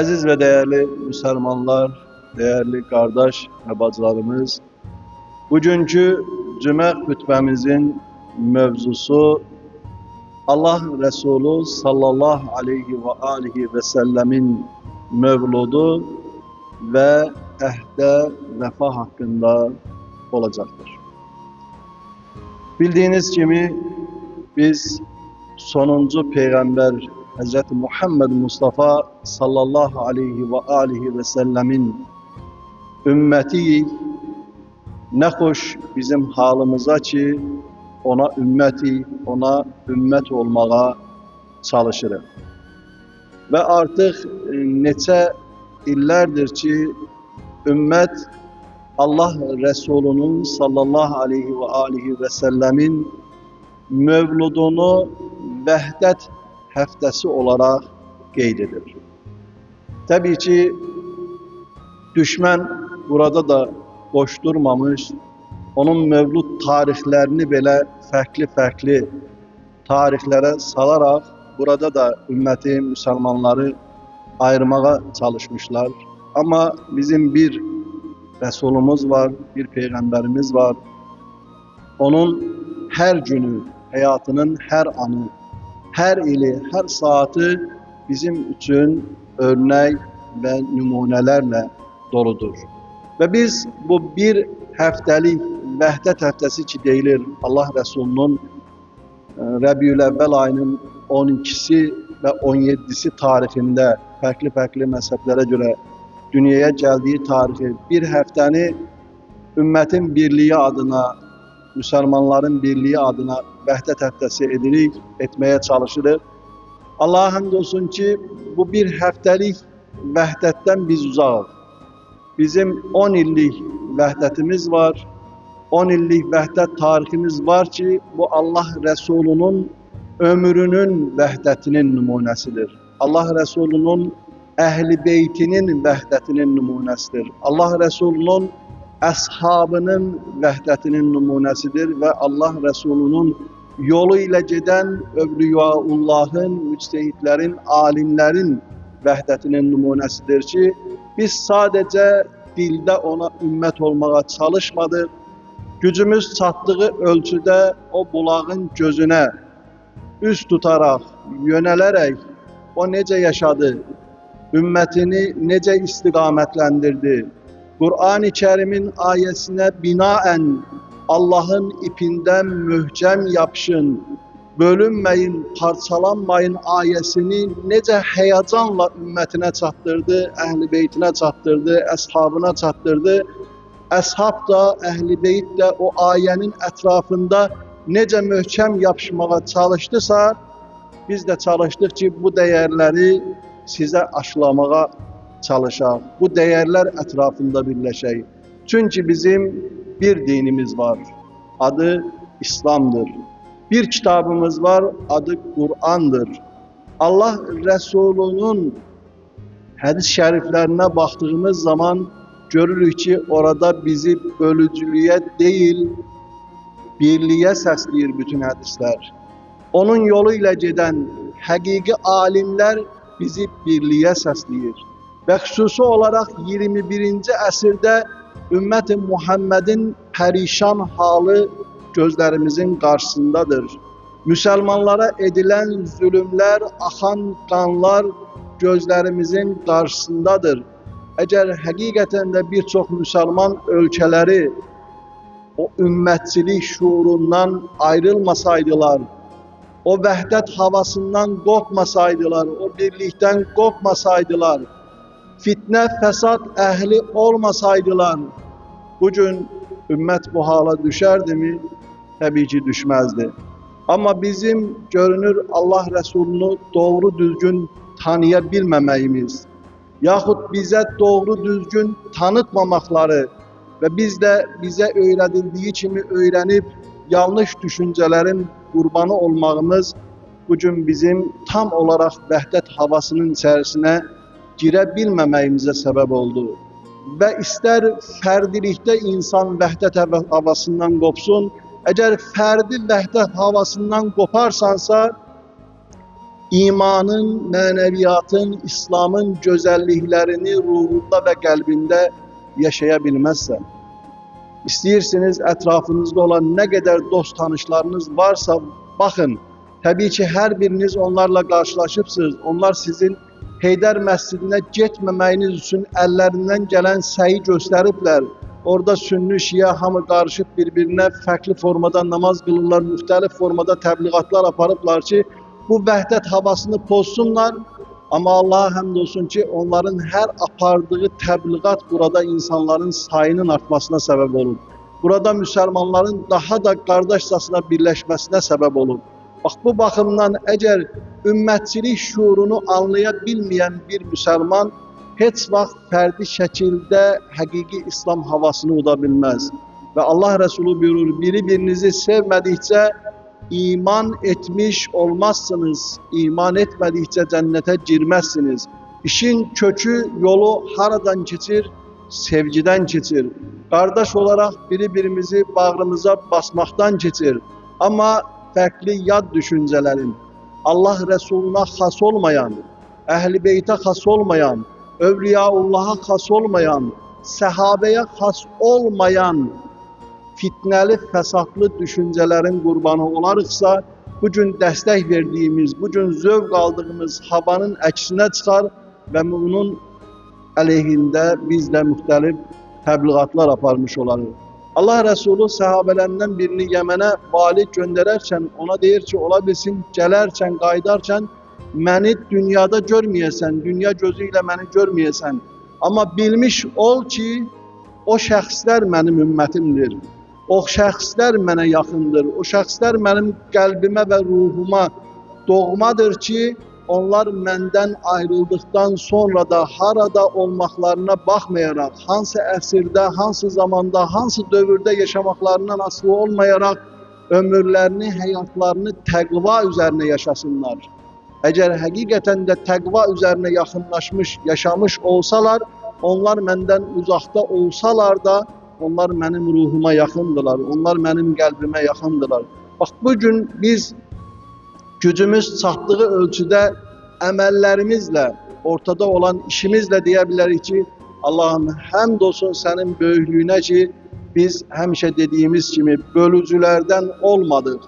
Əziz və dəyərli müsəlmanlar, dəyərli qardaş və bacılarımız, bugünkü cümə xütbəmizin mövzusu Allah Resulü sallallahu aleyhi və alihi və səlləmin mövludu və əhdə vəfa haqqında olacaqdır. Bildiğiniz kimi biz sonuncu Peyğəmbər Hazreti Muhammed Mustafa sallallahu aleyhi və alihi və səlləmin ümmətiyik. Nə xoş bizim halımıza ki, ona ümmətik, ona ümmət olmağa çalışırıq. Və artıq neçə illərdir ki, ümmət Allah Resulunun sallallahu aleyhi və alihi və səlləmin mövludunu vəhdət həftəsi olaraq qeyd edir. Təbii ki, düşmən burada da boş durmamış, onun mövlud tarixlərini belə fərqli-fərqli tarixlərə salaraq burada da ümməti, müsəlmanları ayırmağa çalışmışlar. Amma bizim bir Resulumuz var, bir Peyğəmbərimiz var. Onun hər günü, həyatının hər anı, hər ili, hər saatı bizim üçün örnək və nümunələrlə doludur. Və biz bu bir həftəlik Vəhdət həftəsi ki deyilir Allah Resulunun Rəbiül-Əvvəl ayının 12-si və 17-si tarixində fərqli-fərqli məzhəblərə görə dünyaya gəldiyi tarixi bir həftəni ümmətin birliyi adına, müsəlmanların birliyi adına Vəhdət həftəsi edirik, etməyə çalışırıq. Allaha həmd olsun ki, bu bir həftəlik vəhdətdən biz uzağıq. Bizim 10 illik vəhdətimiz var, 10 illik vəhdət tariximiz var ki, bu Allah Resulunun ömrünün vəhdətinin nümunəsidir. Allah Resulunun əhl-i beytinin vəhdətinin nümunəsidir. Allah Resulunun əshabının vəhdətinin nümunəsidir və Allah Resulunun yolu ilə gedən övliyaullahın, müctehidlərin, alimlərin vəhdətinin nümunəsidir ki, biz sadəcə dildə ona ümmət olmağa çalışmadıq. Gücümüz çatdığı ölçüdə o bulağın gözünə üz tutaraq, yönələrək o necə yaşadı, ümmətini necə istiqamətləndirdi, Qur'an-ı Kərimin ayəsinə binaən Allahın ipindən möhkəm yapışın, bölünməyin, parçalanmayın ayəsini necə həyəcanla ümmətinə çatdırdı, əhl-i beytinə çatdırdı, əshabına çatdırdı. Əshab da, əhl-i beyt də o ayənin ətrafında necə möhkəm yapışmağa çalışdısa, biz də çalışdıq ki, bu dəyərləri sizə aşılamağa çalışaq. Bu dəyərlər ətrafında birləşək. Çünki bizim bir dinimiz var, adı İslamdır. Bir kitabımız var, adı Qur'andır. Allah Resulunun hədis şəriflərinə baxdığımız zaman görürük ki, orada bizi bölücülüyə deyil, birliyə səsləyir bütün hədislər. Onun yolu ilə gedən həqiqi alimlər bizi birliyə səsləyir. Və xüsusi olaraq 21-ci əsrdə ümmət-i Muhammedin pərişan halı gözlərimizin qarşısındadır. Müsəlmanlara edilən zülümlər, axan qanlar gözlərimizin qarşısındadır. Əgər həqiqətən də bir çox müsəlman ölkələri o ümmətçilik şuurundan ayrılmasaydılar, o vəhdət havasından qorxmasaydılar, o birlikdən qorxmasaydılar, fitnə, fəsad əhli olmasaydılar, bugün ümmət bu hala düşərdimi? Təbii ki, düşməzdi. Amma bizim görünür Allah Resulunu doğru düzgün tanıya bilməməyimiz, yaxud bizə doğru düzgün tanıtmamaqları və biz də bizə öyrədildiyi kimi öyrənib yanlış düşüncələrin qurbanı olmağımız bugün bizim tam olaraq vəhdət havasının içərisinə girə bilməməyimizə səbəb oldu. Və istər fərdilikdə insan vəhdət havasından qopsun, əgər fərdi vəhdət havasından qoparsansa, imanın, mənəviyyatın, İslamın gözəlliklərini ruhunda və qəlbində yaşaya bilməzsən. İstəyirsiniz ətrafınızda olan nə qədər dost tanışlarınız varsa baxın, təbii ki, hər biriniz onlarla qarşılaşıbsınız. Onlar sizin Heydər məscidinə getməməyiniz üçün əllərindən gələn səyi göstəriblər. Orada sünni, şiə hamı qarışıb bir-birinə fərqli formada namaz qılırlar, müxtəlif formada təbliğatlar aparıblar ki, bu vəhdət havasını pozsunlar. Amma Allaha həmd olsun ki, onların hər apardığı təbliğat burada insanların sayının artmasına səbəb olur. Burada müsəlmanların daha da qardaşcasına birləşməsinə səbəb olur. Bax, bu baxımdan əgər ümmətçilik şuurunu anlaya bilməyən bir müsəlman heç vaxt fərdi şəkildə həqiqi İslam havasını uda bilməz. Və Allah Resulü buyurur, biri-birinizi sevmədikcə iman etmiş olmazsınız, iman etmədikcə cənnətə girməzsiniz. İşin kökü, yolu haradan keçir? Sevgidən keçir. Qardaş olaraq biri-birimizi bağrımıza basmaqdan keçir. Amma fərqli yad düşüncələrin, Allah Resuluna xas olmayan, Əhl-i Beytə xas olmayan, Övliyaullaha xas olmayan, səhabəyə xas olmayan fitnəli, fəsadlı düşüncələrin qurbanı olarıqsa, bugün dəstək verdiyimiz, bugün zövq aldığımız havanın əksinə çıxar və bunun əleyhində biz də müxtəlif təbliğatlar aparmış olarıq. Allah Resulü səhabələrindən birini Yəmənə vali göndərərkən ona deyir ki, ola bilsin gələrkən, qayıdarkən məni dünyada görməyəsən, dünya gözü ilə məni görməyəsən. Amma bilmiş ol ki, o şəxslər mənim ümmətimdir. O şəxslər mənə yaxındır. O şəxslər mənim qəlbimə və ruhuma doğmadır ki, onlar məndən ayrıldıqdan sonra da harada olmaqlarına baxmayaraq, hansı əsrdə, hansı zamanda, hansı dövrdə yaşamaqlarından asılı olmayaraq ömürlərini, həyatlarını təqva üzərinə yaşasınlar. Əgər həqiqətən də təqva üzərinə yaxınlaşmış, yaşamış olsalar, onlar məndən uzaqda olsalar da, onlar mənim ruhuma yaxındılar, onlar mənim qəlbimə yaxındılar. Bax, bugün biz gücümüz çatdığı ölçüdə əməllərimizlə, ortada olan işimizlə deyə bilərik ki, Allahım həmd olsun sənin böyüklüyünə ki, biz həmişə dediyimiz kimi bölücülərdən olmadıq.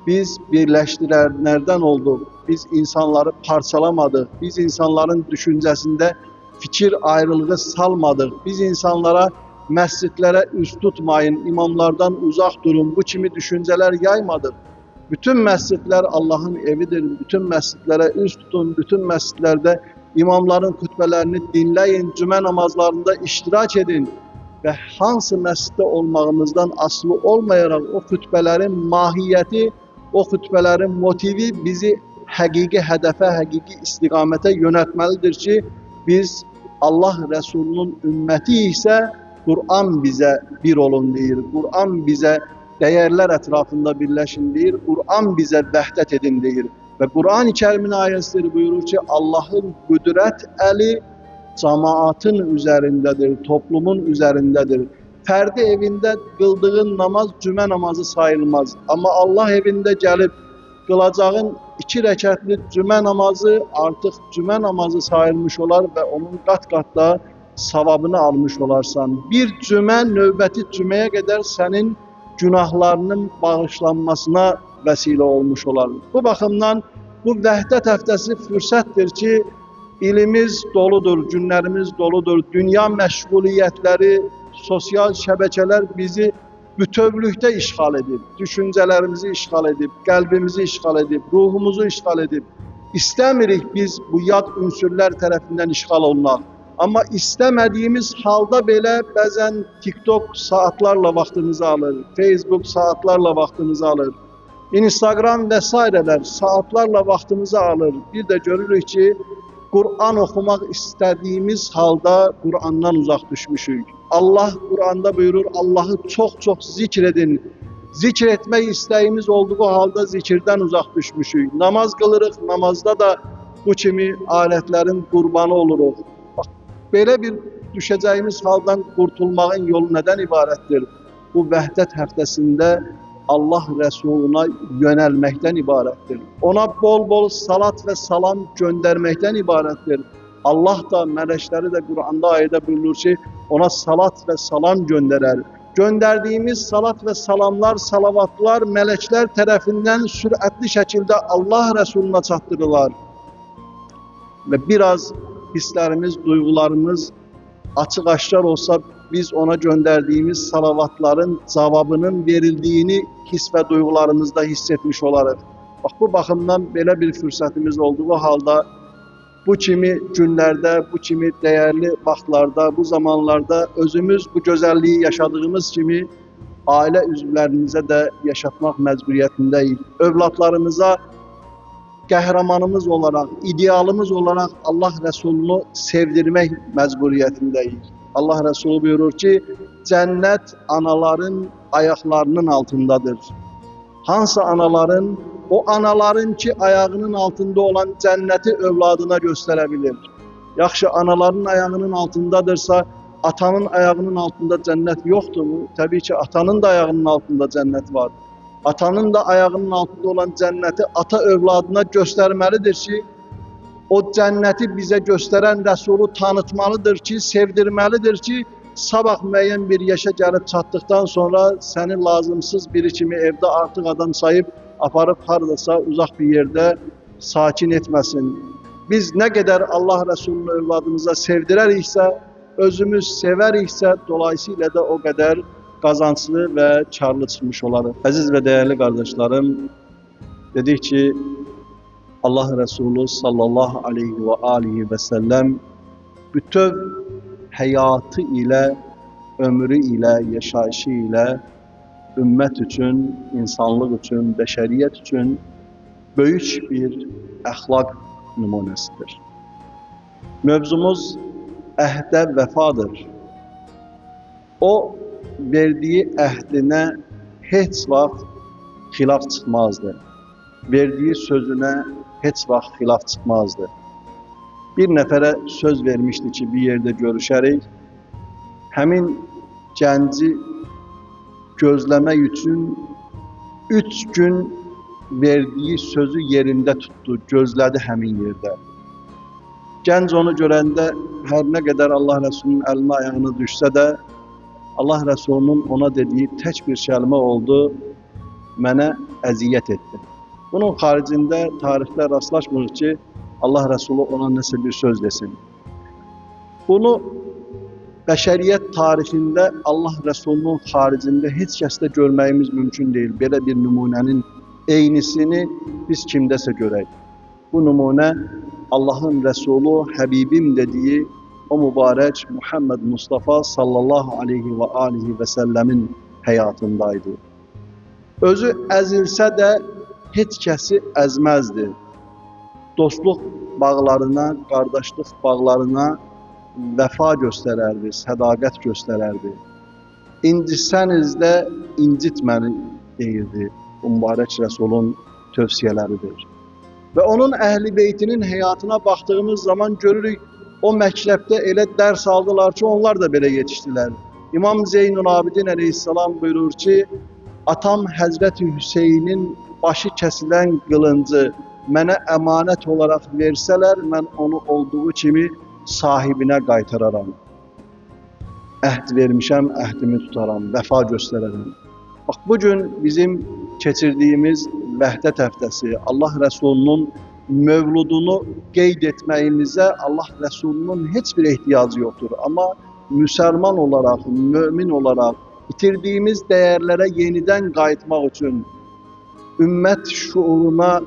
Biz birləşdirənlərdən olduq. Biz insanları parçalamadıq. Biz insanların düşüncəsində fikir ayrılığı salmadıq. Biz insanlara məscidlərə üz tutmayın, imamlardan uzaq durun, bu kimi düşüncələr yaymadıq. Bütün məscidlər Allahın evidir. Bütün məscidlərə üz tutun, bütün məscidlərdə imamların xutbələrini dinləyin, cümə namazlarında iştirak edin və hansı məsciddə olmağımızdan asılı olmayaraq o xutbələrin mahiyyəti, o xutbələrin motivi bizi həqiqi hədəfə, həqiqi istiqamətə yönəltməlidir ki, biz Allah Resulunun ümməti isə Quran bizə bir olun deyir. Quran bizə dəyərlər ətrafında birləşin deyir. Quran bizə vəhdət edin deyir. Və Quran-ı Kərimin ayəsidir buyurur ki, Allahın qüdrət əli cemaatın üzərindədir, toplumun üzərindədir. Fərdi evində qıldığın namaz cümə namazı sayılmaz. Amma Allah evində gəlib qılacağın 2 rəkətli cümə namazı artıq cümə namazı sayılmış olar və onun qat-qat da savabını almış olarsan. Bir cümə növbəti cüməyə qədər sənin günahlarının bağışlanmasına vəsilə olmuş olar. Bu baxımdan bu vəhdət həftəsi fürsətdir ki, ilimiz doludur, günlərimiz doludur, dünya məşğuliyyətləri, sosial şəbəkələr bizi bütövlükdə işğal edib, düşüncələrimizi işğal edib, qəlbimizi işğal edib, ruhumuzu işğal edib. İstəmirik biz bu yad ünsürlər tərəfindən işğal olunaq. Amma istəmədiyimiz halda belə bəzən TikTok saatlarla vaxtımızı alır, Facebook saatlarla vaxtımızı alır, Instagram və sairələr saatlarla vaxtımızı alır. Bir də görürük ki, Quran oxumaq istədiyimiz halda Qurandan uzaq düşmüşük. Allah Quranda buyurur, Allahı çox-çox zikr edin. Zikr etmək istəyimiz olduğu halda zikirdən uzaq düşmüşük. Namaz qılırıq, namazda da bu kimi alətlərin qurbanı oluruq. Bax, belə bir düşəcəyimiz haldan qurtulmağın yolu nədən ibarətdir? Bu vəhdət həftəsində Allah Resuluna yönəlməkdən ibarətdir. Ona bol-bol salat və salam göndərməkdən ibarətdir. Allah da, mələkləri də Quranda ayədə buyurur ki, ona salat və salam göndərər. Göndərdiyimiz salat və salamlar, salavatlar mələklər tərəfindən sürətli şəkildə Allah Resuluna çatdırılar. Və biraz hisslərimiz, duyğularımız açıq-aşkar olsa, biz ona göndərdiyimiz salavatların cavabının verildiyini his və duyğularımızda hiss etmiş olarıq. Bax, bu baxımdan belə bir fürsətimiz olduğu halda bu kimi günlərdə, bu kimi dəyərli vaxtlarda, bu zamanlarda özümüz bu gözəlliyi yaşadığımız kimi ailə üzvlərimizə də yaşatmaq məcburiyyətindəyik. Övladlarımıza qəhrəmanımız olaraq, idealımız olaraq Allah Resulunu sevdirmək məcburiyyətindəyik. Allah Resulü buyurur ki, cənnət anaların ayaqlarının altındadır. Hansı anaların? O anaların ki, ayağının altında olan cənnəti övladına göstərə bilir. Yaxşı, anaların ayağının altındadırsa, atanın ayağının altında cənnət yoxdurmu? Təbii ki, atanın da ayağının altında cənnət var. Atanın da ayağının altında olan cənnəti ata övladına göstərməlidir ki, o cənnəti bizə göstərən Rəsulu tanıtmalıdır ki, sevdirməlidir ki, sabah müəyyən bir yaşa gəlib çatdıqdan sonra səni lazımsız biri kimi evdə artıq adam sayıb aparıb haradasa uzaq bir yerdə sakin etməsin. Biz nə qədər Allah Rəsulunu övladımıza sevdirəriksə, özümüz sevəriksə, dolayısıyla da o qədər qazanclı və karlı çıxmış olarıq. Əziz və dəyərli qardaşlarım, dedik ki, Allah Resulü sallallahu aleyhi və alihi və səlləm bütöv həyatı ilə, ömrü ilə, yaşayışı ilə ümmət üçün, insanlıq üçün, bəşəriyyət üçün böyük bir əxlaq nümunəsidir. Mövzumuz əhdə vəfadır. O, verdiyi əhdinə heç vaxt xilaf çıxmazdı. Verdiyi sözünə heç vaxt xilaf çıxmazdı. Bir nəfərə söz vermişdi ki, bir yerdə görüşərik. Həmin gənci gözləmək üçün 3 gün verdiyi sözü yerində tutdu, gözlədi həmin yerdə. Gənc onu görəndə hər nə qədər Allah Resulünün əlinə ayağına düşsə də, Allah Resulünün ona dediyi tək bir kəlmə oldu, mənə əziyyət etdi. Bunun xaricində tarixdə rastlaşmırıq ki, Allah Resulü ona nəsə bir söz desin. Bunu bəşəriyyət tarixində Allah Resulünün xaricində heç kəsdə görməyimiz mümkün deyil. Belə bir nümunənin eynisini biz kimdəsə görək. Bu nümunə Allahın Resulü, Həbibim dediyi o mübarək Muhammed Mustafa sallallahu aleyhi və alihi və səlləmin həyatındaydı. Özü əzilsə də heç kəsi əzməzdi. Dostluq bağlarına, qardaşlıq bağlarına vəfa göstərərdi, sədaqət göstərərdi. İncisəniz də incitməni deyirdi. Bu mübarək Rəsulun tövsiyələridir. Və onun əhl-i beytinin həyatına baxdığımız zaman görürük, o məktəbdə elə dərs aldılar ki, onlar da belə yetişdilər. İmam Zeynül Abidin əleyhissalam buyurur ki, atam Həzrəti Hüseynin başı kəsilən qılıncı mənə əmanət olaraq versələr, mən onu olduğu kimi sahibinə qaytararam. Əhd vermişəm, əhdimi tutaram, vəfa göstərərəm. Bax, bugün bizim keçirdiyimiz Vəhdət həftəsi, Allah Rəsulunun mövludunu qeyd etməyimizə Allah Rəsulunun heç bir ehtiyacı yoxdur. Amma müsəlman olaraq, mömin olaraq itirdiyimiz dəyərlərə yenidən qayıtmaq üçün, ümmət şuuruna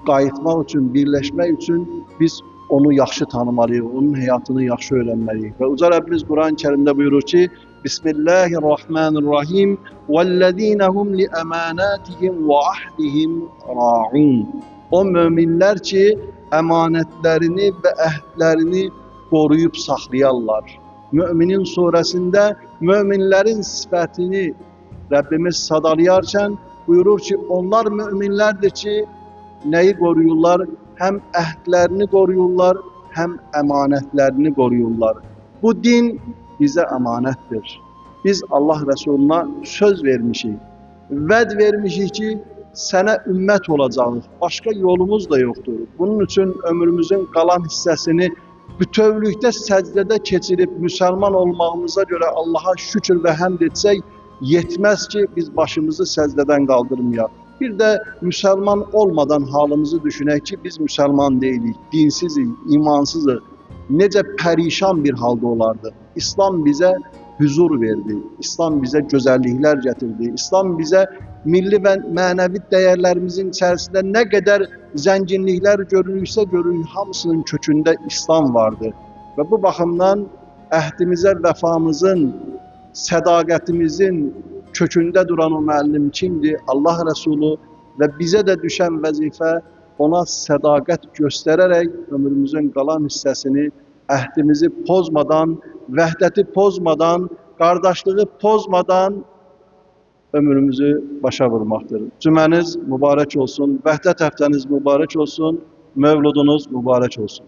qayıtmaq üçün, birləşmək üçün biz onu yaxşı tanımalıyıq, onun həyatını yaxşı öyrənməliyik. Və Uca Rəbbimiz Quran-ı Kərimdə buyurur ki, Bismillahirrahmanirrahim وَالَّذ۪ينَ هُمْ لِأَمَانَاتِهِمْ وَعَهْدِهِمْ رَاعُونَ. O möminlər ki, əmanətlərini və əhdlərini qoruyub saxlayarlar. Müminin surəsində möminlərin sifətini Rəbbimiz sadalayarkən buyurur ki, onlar möminlərdir ki, nəyi qoruyurlar? Həm əhdlərini qoruyurlar, həm əmanətlərini qoruyurlar. Bu din bizə əmanətdir. Biz Allah Resuluna söz vermişik. Vəd vermişik ki, sənə ümmət olacağıq. Başqa yolumuz da yoxdur. Bunun üçün ömrümüzün qalan hissəsini bütövlükdə səcdədə keçirib müsəlman olmağımıza görə Allaha şükür və həmd etsək, yetməz ki, biz başımızı səcdədən qaldırmayaq. Bir də müsəlman olmadan halımızı düşünək ki, biz müsəlman deyilik, dinsizik, imansızıq. Necə pərişan bir halda olardıq. İslam bizə huzur verdi, İslam bizə gözəlliklər gətirdi, İslam bizə milli və mənəvi dəyərlərimizin içərisində nə qədər zənginliklər görülürsə görülür, hamısının kökündə İslam vardır. Və bu baxımdan əhdimizə vəfamızın, sədaqətimizin kökündə duran o müəllim kimdir? Allah Rəsulu və bizə də düşən vəzifə ona sədaqət göstərərək ömrümüzün qalan hissəsini əhdimizi pozmadan, vəhdəti pozmadan, qardaşlığı pozmadan ömrümüzü başa vurmaqdır. Cüməniz mübarək olsun, vəhdət həftəniz mübarək olsun, mövludunuz mübarək olsun.